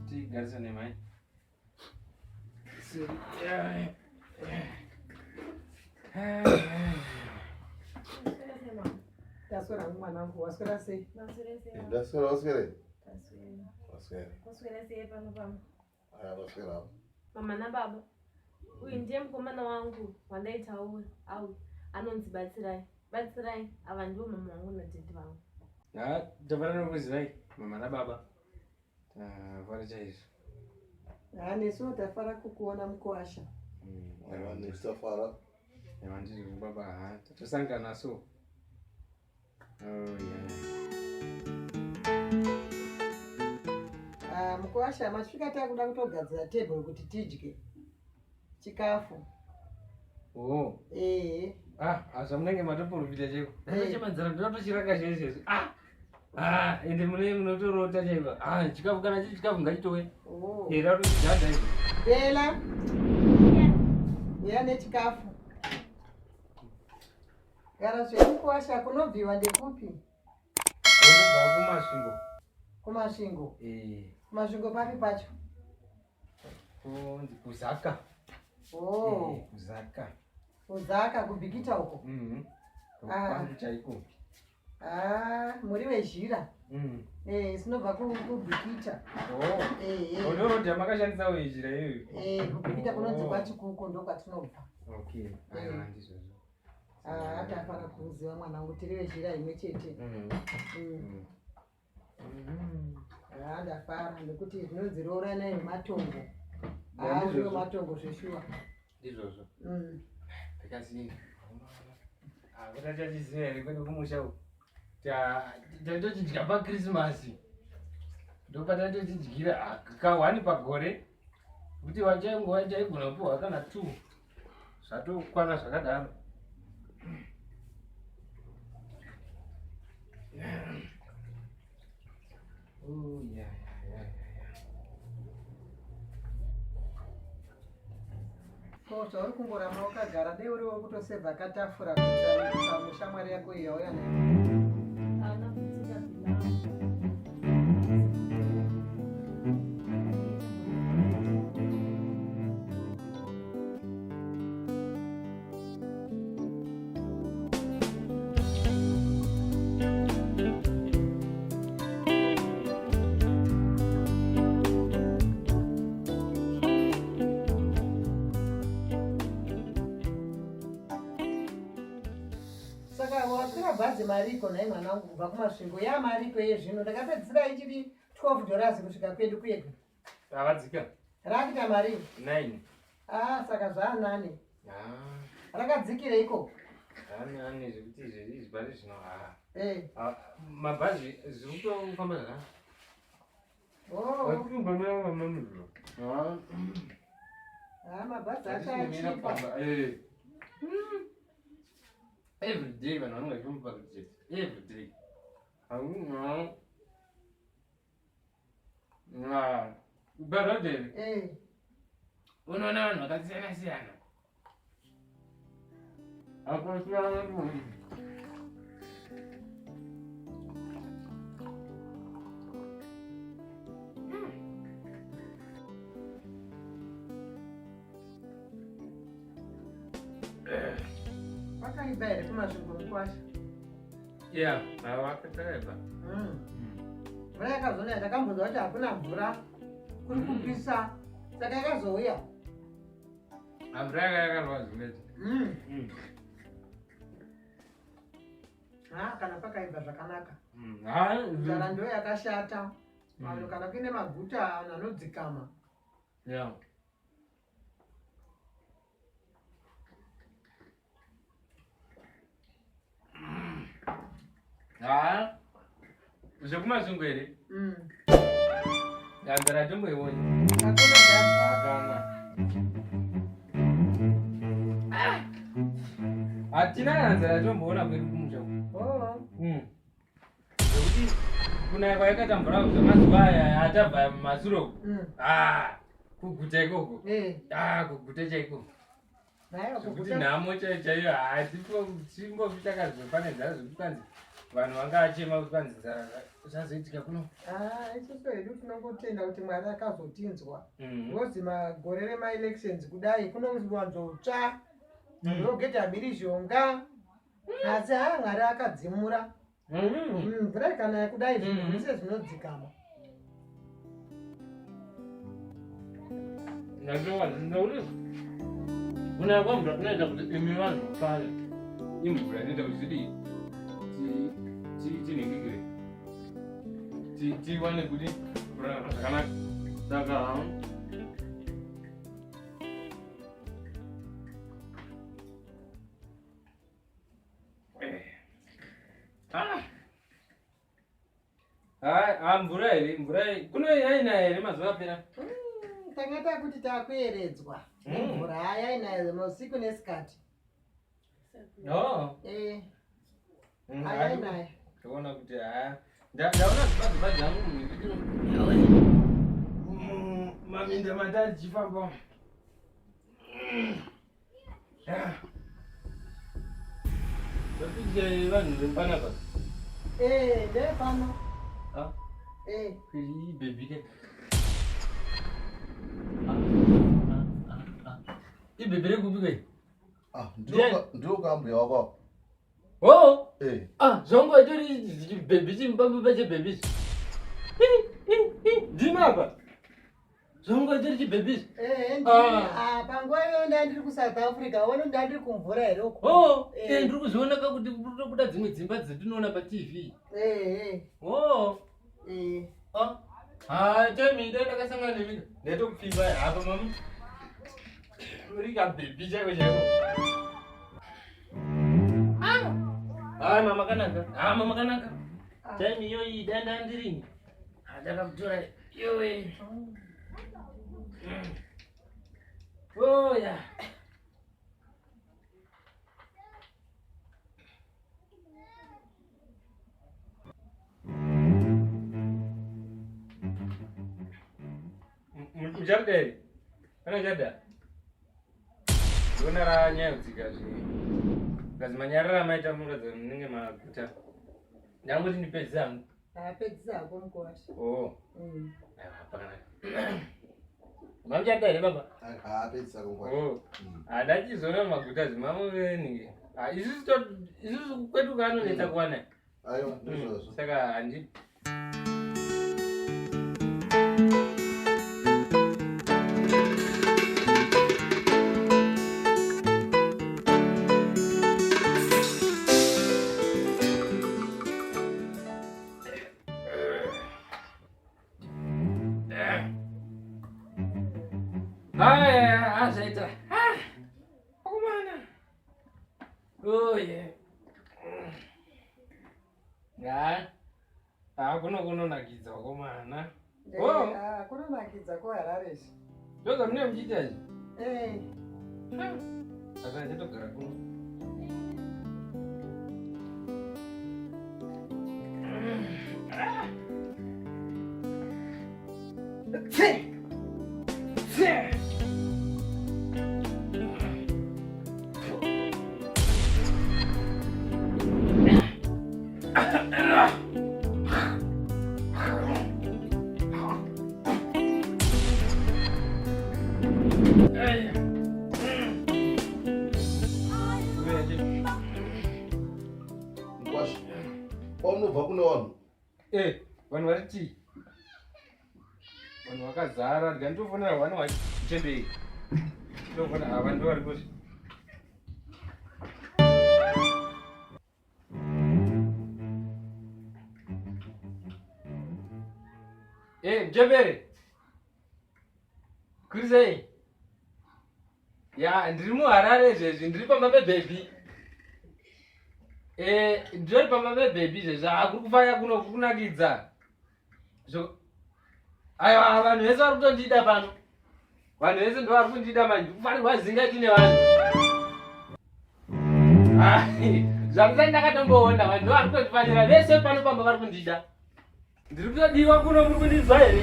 Tigarisane mai. Taswera mwanangu, waswera sei? Ndaswera, waswera. Waswera. Waswera sei pano pano? Aya, waswera. Mama nababa. Uyu ndiye mukomana wangu wandaitaura au anonzi Batsirai. Batsirai ava ndivo mama vangu nadhedhi vangu. Ha, tafara nokuzivai mama nababa. Tafara chaizvo. Ha, nesuwo tafara kukuona mukuwasha. Aiwa, nesu tafara. Aiwa, ndizvo baba, ha, tatosangana so. Oh, yeah. Ah, mukuwasha masvika takuda kutogadzira table kuti tidye chikafu. Oh. Eh. Ah, zvamunenge matoporofita chaiko. Eh. Chemadzara ndinotochiranga chaizvo. Ah. Ah, ende mune munotorota chaiko. Ah, chikafu kana chiri chikafu ngachitowe. Oh. Eh, ratochidhadha izvo. Bella. Uya nechikafu. Gara zvemukuwasha kunobviwa ndekupi? Unobva kuMasvingo. Kumasvingo. Eh. Kumasvingo papi pacho? Kunzi Kuzaka. Oh. Eh, Kuzaka. Kuzaka kuBikita uko. Mhm. Ah. Kwangu chaiko. Ah, muri wezhira. Eh, sinobva kuBikita. Oh. Eh, eh. Ndoro yamakashandisa wezhira iyoyo. Eh, kuBikita kunonzi Oh. kwaChikuku ndokwatinobva. Okay. Aiwa, ndizvozvo. Ah, tafara kuziva mwanangu, tiri vezhira imwe chete. Ah, ndafara nekuti zvinonzi rooranai nematongo. Ah, Ndizvozvo. uriwo matongo zveshuwa. Ndizvozvo. Because hakuna chachiziva here kwedu kumusha uku. Taitochidya paKrisimasi. Ndopataitochidyira ka1 pagore. Kuti wachaingova chaigona kupiwa kana 2. Zvatokwana zvakadaro. Oh, yeah, yeah, yeah, yeah. Ko zvauri kungoramba wakagara dei uriwo kutosevha katafura kuitira kuti mushamwari yako iyi yauya nayo. Haana kutsika pilau. Saka wakwira bhazi mariko nhai mwanangu kubva kuMasvingo ya mariko yezvino ndakapedzisira ichiri 12 dollars kusvika kwedu kwega. Ravadzika. Rakuita mari? 9. Ah, saka zvaanani. Ah. Rakadzikira iko. Zvaanani zvekuti izvi izvi pari zvino. Ah. Eh. Ah, mabhazi zviri kutofamba zvakanaka. Oh. Ah. Ah, mabhazi acho Hatisi kumira achipa. pamba. Eh. Every day vanhu vanonga vachifamba parujeti. Every day. Hauna. Ah. Baroderi. Eh. Unoona vanhu vakasiyana siyana. Akasiyana. Wakaiba here kuMasvingo mukwasha? Yeah, wakaiba. Mvura yakazonaya ndakambonzwa kuti hakuna mvura kuri kupisa saka yakazouya. Mvura yakarwa zvimwe. Ha, kana pakaibva zvakanaka. Ha, Nzara ndo yakashata. Vanhu kana kuine maguta vanhu anodzikama. Yeah. Ha. ZvekuMasvingo here? Nzara hatimboioni. Hakuna nzara. Hakana. Hatina kana nzara yatomboona kwedu kumusha uku. Oh. Zvekuti kunaya kwayakaita mvura zvemazuva aya atabva mumasure uku. Ah, kuguta ikoko. Eh. Ah, kuguta chaiko. Zvekuti nhamo chaiyo chaiyo hatimbofi takazopane nzara zvekuti kwanzi vanhu vanga vachema kuti kwanzi nzara zvazoitika kuno. Ah, isusu hedu tinongotenda kuti Mwari akazotinzwa. Because magore remaelections kudai kunowanzotsva. Rogeta mhirizhonga. Asi haa Mwari akadzimura. Mvura ikanaya kudai zvinhu zvese zvinodzikama. Ndakuti kunaya kwamvura kunoita kuti imi vanhu vafare. Imvura inoita kuti zvidii tinhingikire tiwane kuti kurarama zvakanaka saka Ah, mvura here mvura kuno yainaya here mazuva apera? Tanga takuti takueredzwa mvura yainaya mausiku nesikati. No. Eh. Ayainaya. Ndaona kuti haya. Ndaona dzimba dzimba dzangu maminda mandachifamba. Vanhu vepanapa. Eh, ndepano. Ah. Eh. Ibhebhi ke. Ibhebhi rekupi ke? Ah, ndiro kambuya wako. Oh. Eh. Ah, zvongo itori chibhebhi chimupambupa chebhebhi. Ndima apa. Zvongo itori chibhebhi. Eh, ah, panguva iyoyo ndandiri kuSouth Africa, wona ndandiri kumvura here uko? Oh, eh, ndiri kuzviona ka kuti kutobuda dzimwe dzimba dzatinoona paTV. Eh, eh. Oh. Eh. Ah. Ah, temi ndai ndakasangana nemi. Ndaitokupfimba hapa mamu. Muri kabhebhi chaiko chaiko. Ah, mama kanaka. Ah, mama kanaka. Temi iyoyi danda ndirini. Ah, ndakakutora yowe. Oh, yeah. Muchada here? Kana chada? Ndona ranyaya zve. Kazi manyarara maita muratidza munenge maguta. Ndangoti ndipedzise hangu. Apedzisa hako mukwasha. Oh. Aiwa, pakanaka. Mamuchada here baba? Ah, pedzisa kungwa. Oh. Handachizoona maguta zvimamuvenenge. Ah, isusu isusu kwedu kanonetsa kuwana. Aiwa, ndizvozvo. Saka handi Haya, azaita. Ah, akomana. Oh yeah. Ya. Ah, kuno kunonakidza akomana. Oh. Ah, kunonakidza kuHarare izvi. Ndozvamunenge muchiita izvi. Eh. Saka nditogara kuno. Tse. Tse. Mkwasha. Kwaunobva kune vanhu. Eh, vanhu vari tii? Vanhu vakazara, ndikanditofonera vana vachembei. Ndofona ava ndo vari kuzvi. Eh, mchembere. Kuri sei? Ya, ndiri muHarare izvezvi, ndiri pamba pebhebhi. Eh, ndiri pamba pebhebhi izvezvi, hakuri kufaya kuno kunakidza. Zvo Aiwa, vanhu vese vari kutondida pano. Vanhu vese ndo vari kundida manje, kufanirwa zingaiti nevanhu. Ah, Zvandisati ndakatomboona, vanhu ndo vari kutondifanira vese pano pamba vari kundida. Ndiri kutodiwa kuno, muri kundinzwa here?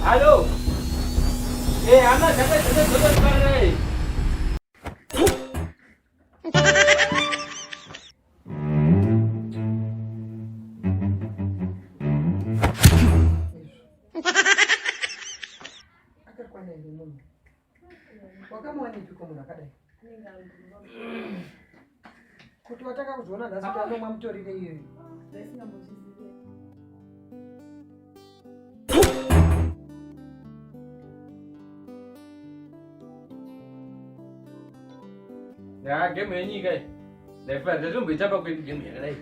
Halo. Eh, hama dzake dzese dzotondifanira here? Akakwana here munhu? Wakamuwanepiko munhu akadai? Kuti watanga kuzviona nhasi kuti anomwa mutorire iyoyo. Ya game yenyika iyi. Ndaifa ndatomboitamba kwedu game yakadai.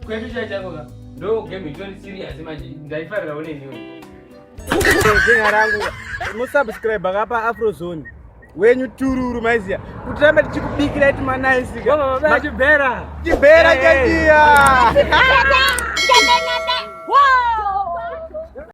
Kwedu chai chako ka. Ndo game itori serious manje ndaifarirawo neniwo. Zinga rangu musubscribe kapa Afrozone wenyu tururu maiziya kuti rambe tichikubikira iti manaisi ka. Chibhera. Chibhera chechiya. Wow!